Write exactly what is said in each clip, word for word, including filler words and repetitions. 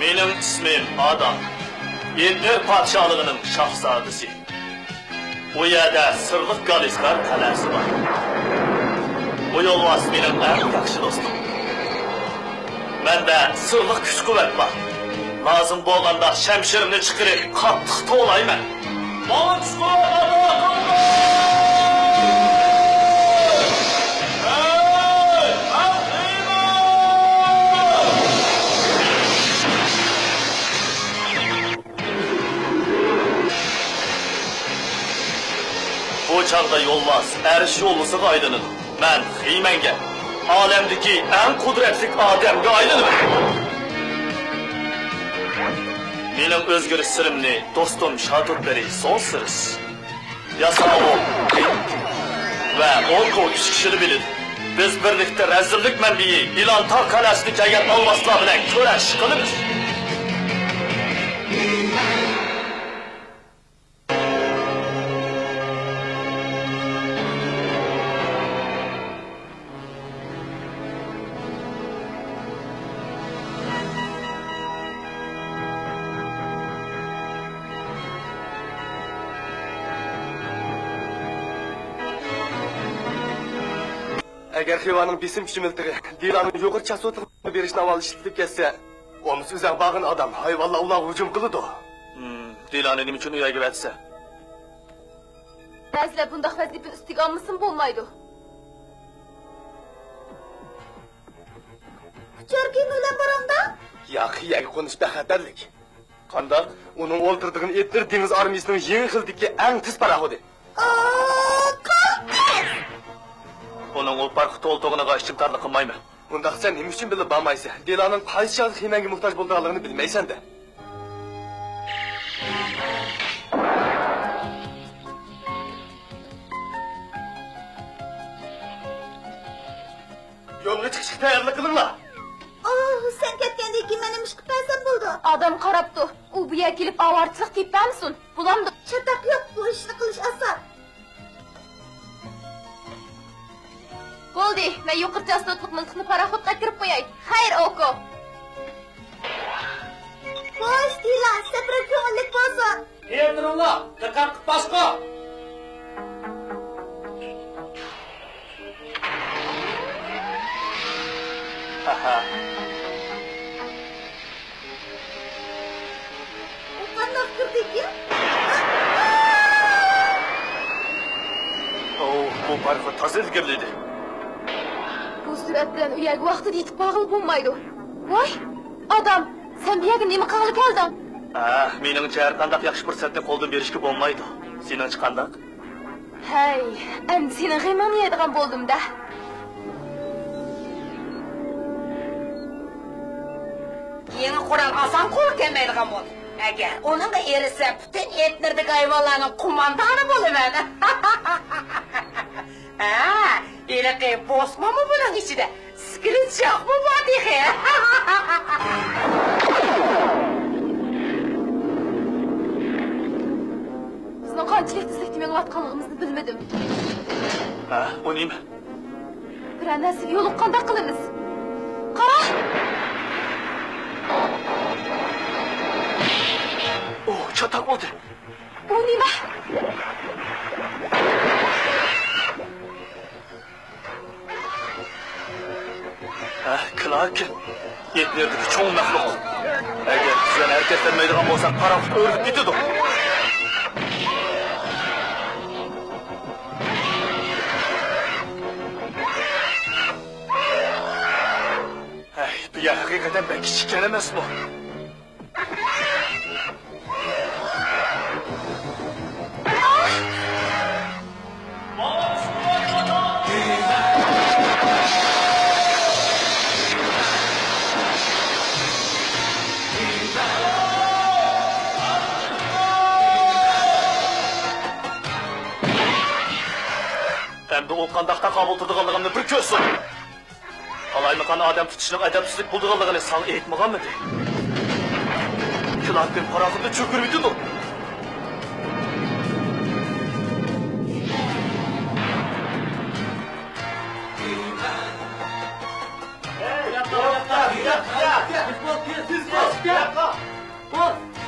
مېنىڭ ئىسمىم ئادام. ئېتنېر پادىشاھلىقىنىڭ شاھزادىسى. ئۇ يەردە سىرلىق گالىسكار قەلئەسى بار. بۇ يولۋاس مېنىڭ ئەڭ ياخشى دوستۇم. مەندە سىرلىق كۈچ-قۇۋۋەت بار. لازىم بولغاندا شەمشىرىمنى چىقىرىپ، قاتتىق توۋلايمەن. ماڭا چۈشكۈن ئاتا قىلدى! ھەي، ئەقىلىم! بۇ چاغدا يولۋاس ئەرش يولۋىسىغا ئايلىنىدۇ. مەن خىمەنگە، ئالەمدىكى ئەڭ قۇدرەتلىك ئادەمگە ئايلىنىمەن. مېنىڭ ئۆزگىرىش سىرىمنى دوستۇم شاتۇتبېرى سونسىرىس، ياساۋۇل ۋە ئوكو ئۈچ كىشىلا بىلىدۇ. بىز بىرلىكتە رەزىللىك مەنبىيى ئىلان تاغ قەلئەسىدىن كەلگەن ئالۋاستىلار بىلەن كۈرەش قىلىمىز. ئەگەر خىۋانىڭ بېسىم كۈچى مىلتىقى دىلانىڭ يۇقىرى چاستوتىلىق بېرىشنى ئاۋۋال ئىشلىتىپ كەتسە، ئومۇس ئۆزەڭ بارغىن ئادام، ھايۋانلار ئۇلارغا ھۇجۇم قىلىدۇ. ھىم، دىلانى نېمە ئۈچۈن ئۇ يەرگە ئەۋەتسە؟ بەزىلەر بۇنداق ۋەزىپىنى ئۈستىگە ئالمىسىمۇ بولمايدۇ. ئۇچار كېمە بىلەن بارامدا؟ ياق، يەرگە قونۇش بەخەتەرلىك. قانداق؟ ئۇنىڭ ئولتۇرىدىغان ئېتلىرى دېڭىز ئارمىيىسىنىڭ يېڭى خىلدىكى ئەڭ تېز پاراخوتى. ئۇنىڭ ئۇ پاراخوت ئولتۇرغىنىغا ئىچىم تارلىق قىلمايمەن. ئۇنداقسەن نېمە ئۈچۈن بىللە بارمايسەن؟ دىلانىڭ قايسى چاغدا خىمەنگە موھتاج بولىدىغانلىقىنى بىلمەيسەن-دە. يولغا چىقىشقا تەييارلىق قىلىڭلار. ئوھ، سەن كەتكەندىن كېيىن مەن نېمە ئىش قىلىپ بەرسەم بولىدۇ؟ ئادەم قاراپتۇ. ئۇ بۇ يەرگە كېلىپ ئاۋارىچىلىق تېپىپ بەرمىسۇن. بولامدۇ؟ چاتاق يوق، بۇ ئىشنى قىلىش ئاسان. بولدى، مەن يۇقىرى چاستوتلۇق مىلتىقنى پاراخوتقا ئەكىرىپ قوياي. خەير، ئوكو. خوش، دىلا، سەپىرىڭ كۆڭۈللۈك بولسۇن. تېرە تۇرۇڭلار، دىققەت قىلىپ باسقۇ! ئاھا. ئۇ قانداق كىردىكىن؟ ئوۋ، بۇ پاراخوت تازا ئىلگىرىلىدى. بۇ سۈرئەت بىلەن ئۇ يەرگە ۋاقتىدا يېتىپ بارغىلى بولمايدۇ. ۋاي، ئادام، سەن بۇ يەرگە نېمە قىلغىلى كەلدىڭ؟ ئا، مېنىڭچە، ھەر قانداق ياخشى پۇرسەتنى قولدىن بېرىشكە بولمايدۇ. سېنىڭچە قانداق؟ ھەي، ئەمدى سېنىڭ غېمىڭنى يەيدىغان بولدۇم-دە. يېڭى قورال ئاسان قولغا كەلمەيدىغان بولدى. ئەگەر ئۇنىڭغا ئېرىشسە، پۈتۈن ئېتنېردىكى ھايۋانلارنىڭ قوماندانى بولىمەن. ھە، ھېلىقى بوسمانمۇ بۇنىڭ ئىچىدە؟ سكرىنشوتمۇ بار تېخى. بىزنىڭ قانچىلىك تېزلىكتە مېڭىۋاتقانلىقىمىزنى بىلمىدىم. ھە، ئۇ نېمە؟ بىرەر نەرسىگە يولۇققاندەك قىلىمىز. قارا! ئۇ چاتاق بولدى. ئۇ نېمە؟ ھە، كلاركېن. ئېتنېردىكى چوڭ مەخلۇق. ئەگەر تېزدىن ھەرىكەتلەنمەيدىغان بولساق، پاراخوت ئۆرۈلۈپ كېتىدۇ. ھەي، بۇ يەر ھەقىقەتەن بەك كىچىككەن ئەمەسمۇ؟ ئەمدى ئۇ قانداق تاقابىل تۇرىدىغانلىقىمنى بىر كۆرسۇن! قالايمىقان ئادەم تۇتۇشنىڭ ئەدەپسىزلىك بولىدىغانلىقىنى ساڭا ئېيتمىغانمىدى؟ كلاركېن پاراخوتنى چۆكۈرۈۋېتىدۇ.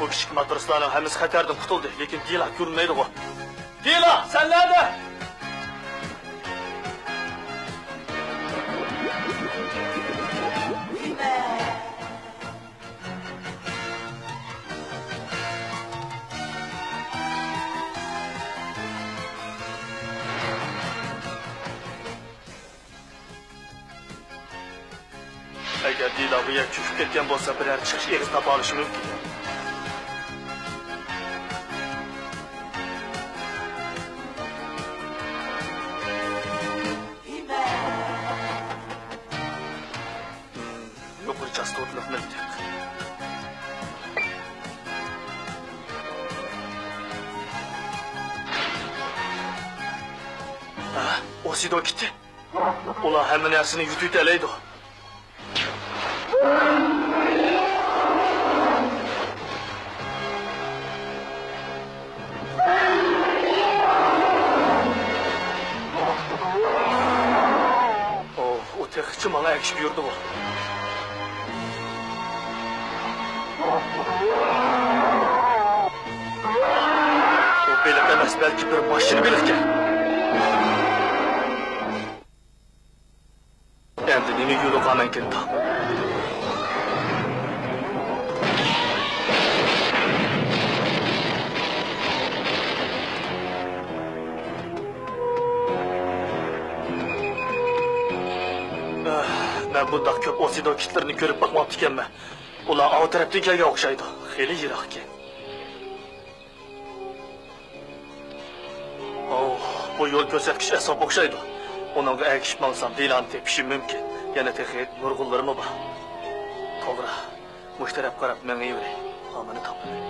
بۇ كىچىك ماتروسلارنىڭ ھەممىسى خەتەردىن قۇتۇلدى، لېكىن دىلا كۆرۈنمەيدىغۇ. دىلا، سەن نەدە؟ ئەگەر دىلا بۇ يەر چۆكۈپ كەتكەن بولسا، بىرەر چىقىش ئېغىزى تاپالىشى مۇمكىن. يۇقىرى چاستوتىلىق مىلتىق. ھە؟ ئوسىدو كېتتى. ئۇلار ھەممە نەرسىنى يۇتۇۋېتەلەيدۇ. ئوھ، ئۇ تېخىچە ماڭا ئەگىشىپ يۈرىدىغۇ. ئۇ بېلىق ئەمەس، بەلكى بىر ماشىنا بېلىقكەن. ئەمدى نېمە يولۇغا مەنكىن تاپ؟ ئاھ، مەن بۇنداق كۆپ ئوسىدو كىتلىرىنى كۆرۈپ باقماپتىكەنمەن. ئۇلار ئاۋۇ تەرەپتىن كەلگەن ئوخشايدۇ. خېلى يىراقكەن. ئوھ، بۇ يول كۆرسەتكۈچ ئەسۋاب ئوخشايدۇ. ئۇنىڭغا ئەگىشىپ ماڭسام، دىلانى تېپىشىم مۇمكىن. يەنە تېخى نۇرغۇنلىرىمۇ بار. توغرا، مۇشۇ تەرەپ قاراپ مېڭىۋېرەي. ئامىنى تاپىمەن.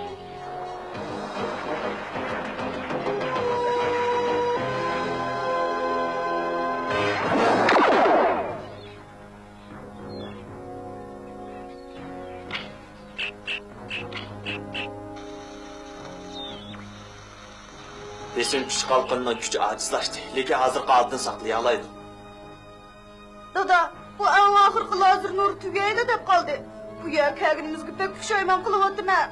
بېسىم كۈچ قالقىنىنىڭ كۈچى ئاجىزلاشتى، لېكىن ھازىرقى ھالىتىنى ساقلىيالايدۇ. دادا، بۇ ئەڭ ئاخىرقى لازېر نۇرى تۈگەيدۇ دەپ قالدى. بۇ يەرگە كەلگىنىمىزگە بەك پۇشايمان قىلىۋاتىمەن.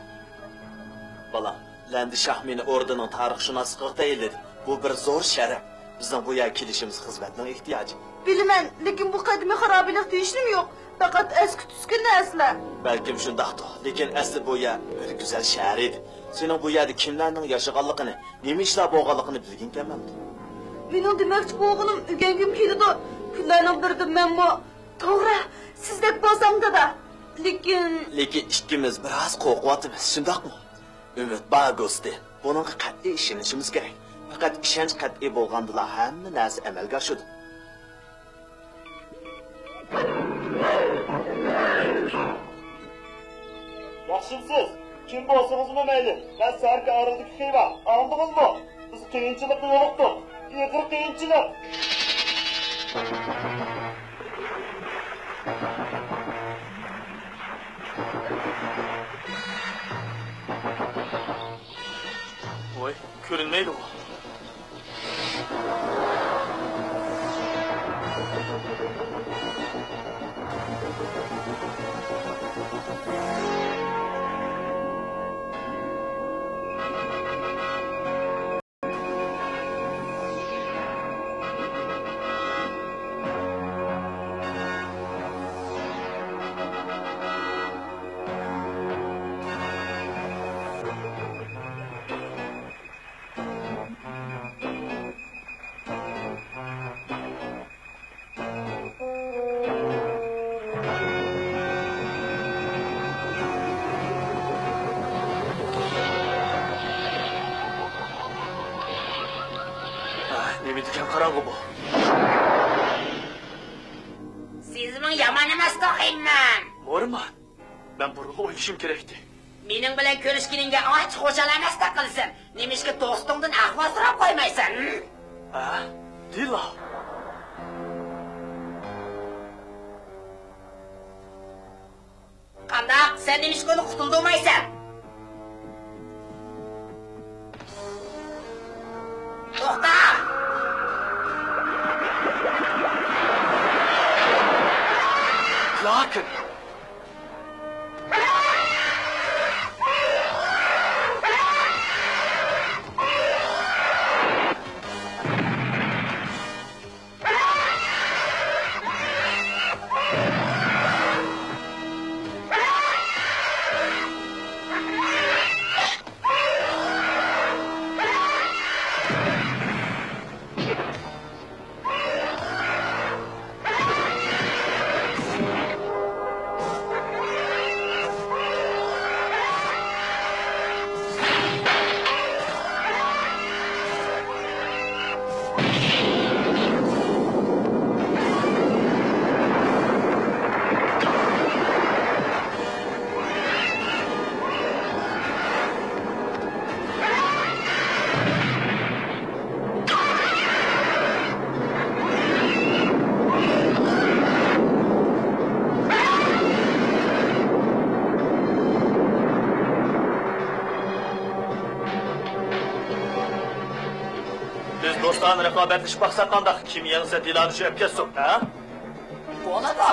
بالام، لەندى شاھ مېنى ئوردىنىڭ تارىخشۇناسلىقىغا تەيىنلىدى. بۇ بىر زور شەرەپ. بىزنىڭ بۇ يەرگە كېلىشىمىز خىزمەتنىڭ ئېھتىياجى. بىلىمەن، لېكىن بۇ قەدىمىي خارابىلىق دېيىشنىمۇ يوق. پەقەت ئەسكى تۈسكى نەرسىلەر. بەلكىم شۇنداقتۇ، لېكىن ئەسلى بۇ يەر بىر گۈزەل شەھەر ئىدى. سېنىڭ بۇ يەردە كىملەرنىڭ ياشىغانلىقىنى، نېمە ئىشلار بولغانلىقىنى بىلگۈڭكەنمەمدۇ؟ مېنىڭ دېمەكچى بولغىنىم، ئۆگەنگۈم كېلىدۇ. كۈنلەرنىڭ بىرىدە مەنمۇ، توغرا، سىزدەك بولسام، دادا. لېكىن لېكىن ئىككىمىز بىراز قورقۇۋاتىمىز، شۇنداقمۇ؟ ئۈمىد بار، گوستى. بۇنىڭغا قەتئىي ئىشىنىشىمىز كېرەك. پەقەت ئىشەنچ قەتئىي بولغاندىلا ھەممە نەرسە ئەمەلگە ئاشىدۇ. ياخشىمسىز؟ كىم بولسىڭىزمۇ مەيلى، مەن سەركە ئارىدىكى خىۋا، ئاڭلىدىڭىزمۇ؟ بىز قىيىنچىلىققا يولۇقتۇق. ئېغىر قىيىنچىلىق. ۋاي، كۆرۈنمەيدىغۇ. ئاھ، نېمە دېگەن قاراڭغۇ بۇ؟ سېزىمىڭ يامان ئەمەس، توخۇيمەن. مورىمان، مەن بۇرۇنلا ئويلىشىم كېرەكتى. مېنىڭ بىلەن كۆرۈشكىنىڭگە ئانچە خۇشال ئەمەستەك قىلىسەن. نېمىشقا دوستۇڭدىن ئەھۋال سوراپ قويمايسەن؟ ھە؟ دىلا. قانداق؟ سەن نېمىشقا ئۇنى قۇتۇلدۇرمايسەن؟ توختا! لاكىن. دوستانە رىقابەتلىشىپ باقساق قانداق؟ كىم يەڭسە، دىلانى شۇ ئەپ كەتسۇن، ھە؟ بولىدۇ.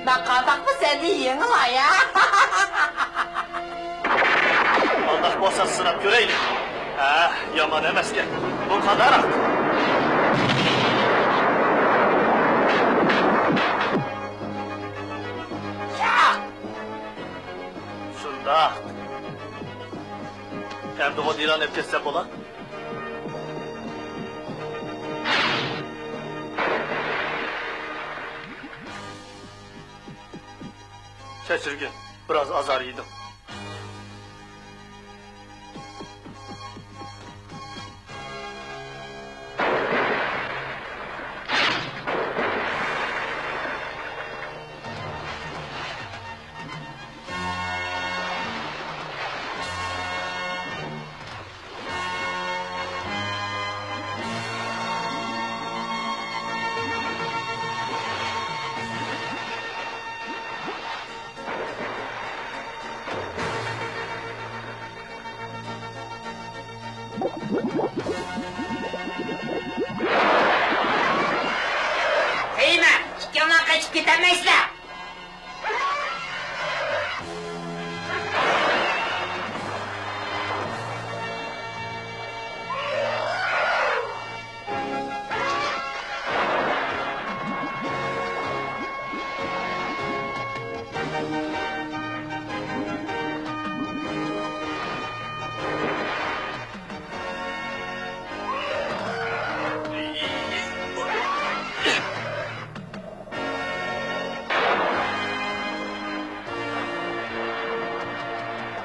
مەن قانداقمۇ سەندىن يېڭىلاي، ھە؟ قانداق بولسا سىناپ كۆرەيلى. ھە، يامان ئەمەسكەن. بۇ قانداقراق؟ شۇنداق. ئەمدىغۇ دىلانى ئەپ كەتسە بولا؟ كەچۈرگىن، بىراز ئازار يېدىم. تېيىمەن، ئىككىڭلار قېچىپ كېتەلمەيسىلەر.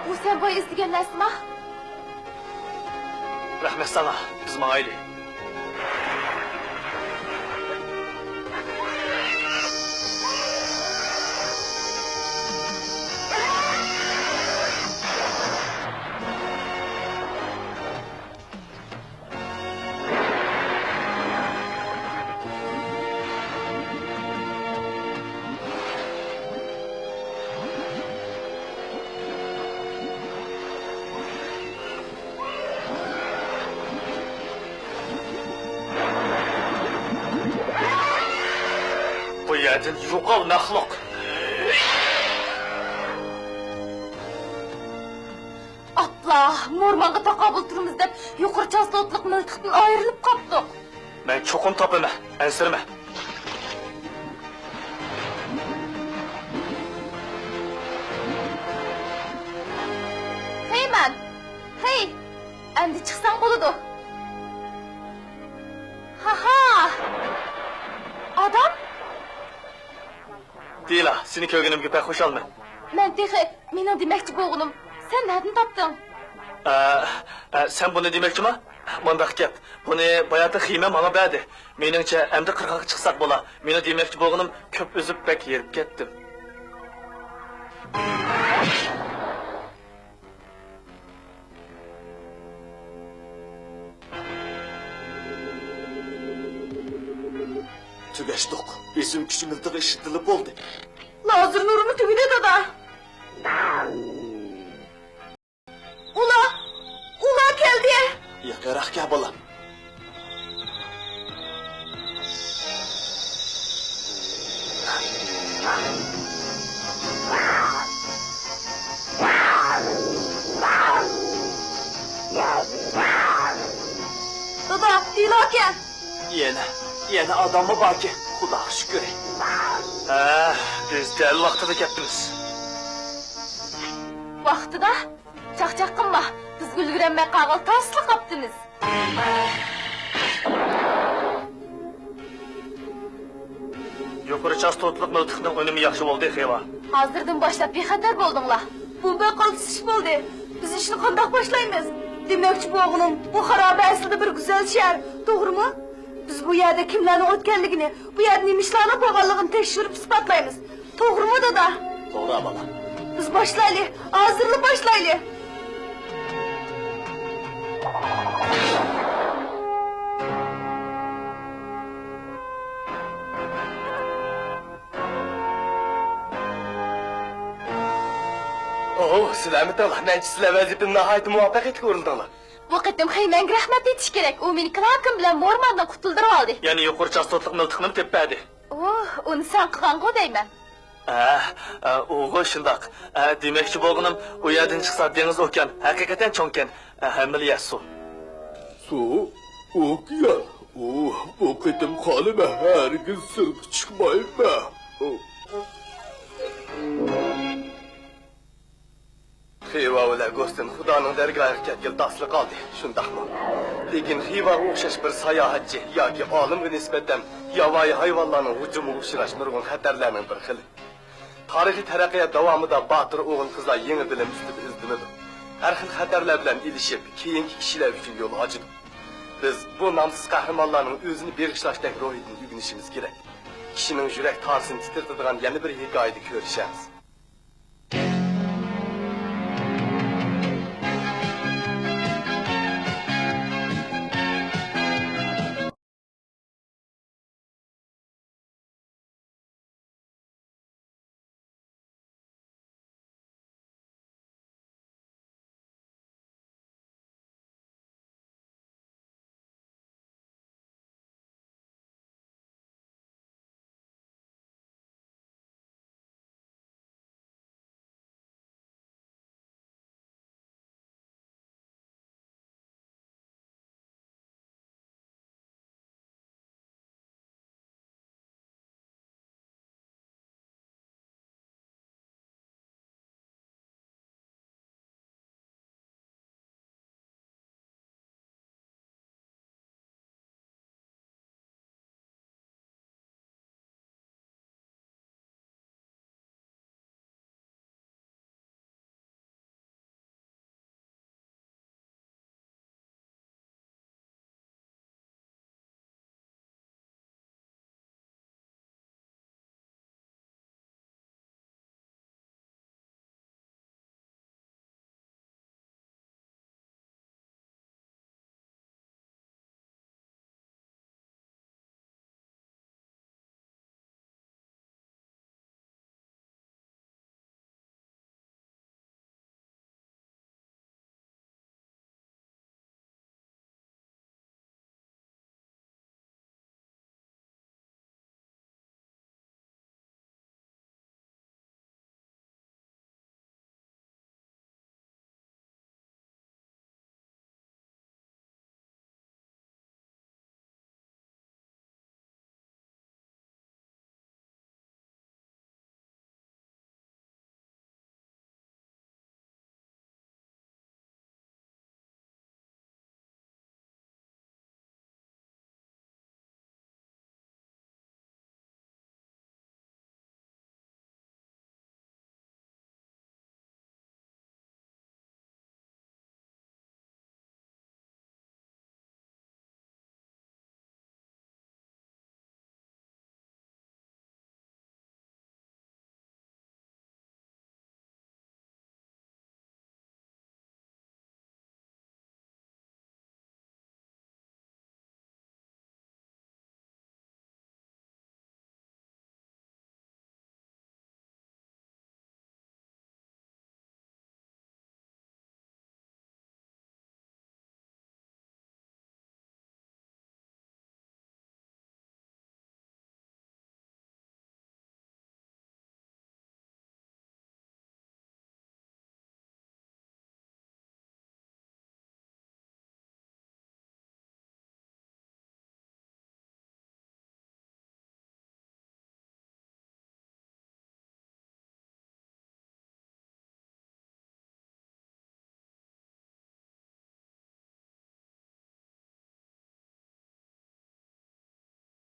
بۇ سەن بايا ئىزدىگەن نەرسىما؟ رەھمەت ساڭا، بىز ماڭايلى. بۇ يەردىن يوقال، مەخلۇق! ئاپلا، مورمانغا تاقابىل تۇرىمىز دەپ، يۇقىرى چاستوتلۇق مىلتىقتىن ئايرىلىپ قاپتۇق. مەن چوقۇم تاپىمەن، ئەنسىرىمە. ھەي مەن! ھەي! ئەمدى چىقساڭ بولىدۇ. ھاھا! ئادام؟ دىلا، سېنى كۆرگىنىمگە بەك خۇشالمەن. مەن تېخى مېنىڭ دېمەكچى بولغىنىم، سەن نەدىن تاپتىڭ؟ ئە، ئە، سەن بۇنى دېمەكچىما؟ مانداق گەپ. بۇنى باياتىن خېمە ماڭا بەردى. مېنىڭچە، ئەمدى قىرغاققا چىقساق بولا. مېنىڭ دېمەكچى بولغىنىم، كۆپ ئۈزۈپ بەك ھېرىپ كەتتىم. تۈگەشتۇق. بېسىم كۈچى مىلتىقى ئىشلىتىلىپ بولدى. لازېر نۇرىمۇ تۈگىدى، دادا. ئۇلار، ئۇلار كەلدى. يېقىنراق كەل، بالام. دادا، دىلا ئاكا. يەنە، يەنە ئاداممۇ باركەن، خۇداغا شۈكۈر. ھە، بىز دەل ۋاقتىدا كەپتىمىز. ۋاقتىدا؟ چاقچاق قىلما، بىز ئۈلگۈرەلمەي قالغىلى تاسلا قاپتىمىز. يۇقىرى چاستوتىلىق مىلتىقنىڭ ئۈنۈمى ياخشى بولدى، خېۋا. ھازىردىن باشلاپ بىخەتەر بولدۇڭلار. بۇ بەك قالتىس ئىش بولدى. بىز ئىشنى قانداق باشلايمىز؟ دېمەكچى بولغىنىم، بۇ خارابە ئەسلىدە بىر گۈزەل شەھەر، توغرىمۇ؟ بىز بۇ يەردە كىملەرنىڭ ئۆتكەنلىكىنى، بۇ يەردە نېمە ئىشلارنىڭ بولغانلىقىنى تەكشۈرۈپ ئىسپاتلايمىز. توغرىمۇ، دادا؟ توغرا، بالام. بىز باشلايلى، ھازىرلا باشلايلى. ئوھ، سىلەرمىتىڭلار؟ مەنچە سىلەر ۋەزىپىنى ناھايىتى مۇۋەپپەقىيەتلىك ئورۇنداڭلار. بۇ قېتىم خېيمەنگە رەھمەت ئېيتىش كېرەك، ئۇ مېنى كراكېن بىلەن مورماندىن قۇتۇلدۇرۇۋالدى. يەنە يۇقىرى چاستوتلۇق مىلتىقنىمۇ تېپىپ بەردى. ئۇھ، ئۇنى سەن قىلغانغۇ دەيمەن. ھە، ھە، ئۇغۇ شۇنداق. ھە، دېمەكچى بولغىنىم، ئۇ يەردىن چىقسا دېڭىز ئوكيان ھەقىقەتەن چوڭكەن. ھە، ھەممىلا يەر سۇ. سۇ؟ ئوكيان؟ ئۇھ، بۇ قېتىم خالىمە ھەرگىز سىرتقا چىقمايمەن. خىۋا بىلەن گوستىن خۇدانىڭ دەرگاھىغا كەتكىلى تاسلا قالدى، شۇنداقمۇ؟ لېكىن خىۋاغا ئوخشاش بىر ساياھەتچى ياكى ئالىمغا نىسبەتەن ياۋايى ھايۋانلارنىڭ ھۇجۇمىغا ئۇچراش نۇرغۇن خەتەرلەرنىڭ بىر خىلى. تارىخىي تەرەققىيات داۋامىدا باتۇر ئوغۇل-قىزلار يېڭى بىلىم ئۈستىدە ئىزدىنىدۇ. ھەر خىل خەتەرلەر بىلەن ئېلىشىپ، كېيىنكى كىشىلەر ئۈچۈن يول ئاچىدۇ. بىز بۇ نامسىز قەھرىمانلارنىڭ ئۆزىنى بېغىشلاشتەك روھىدىن ئۆگىنىشىمىز كېرەك. كىشىنىڭ يۈرەك تارىسىنى تىترىتىدىغان يەنە بىر ھېكايىدە كۆرۈشەرمىز.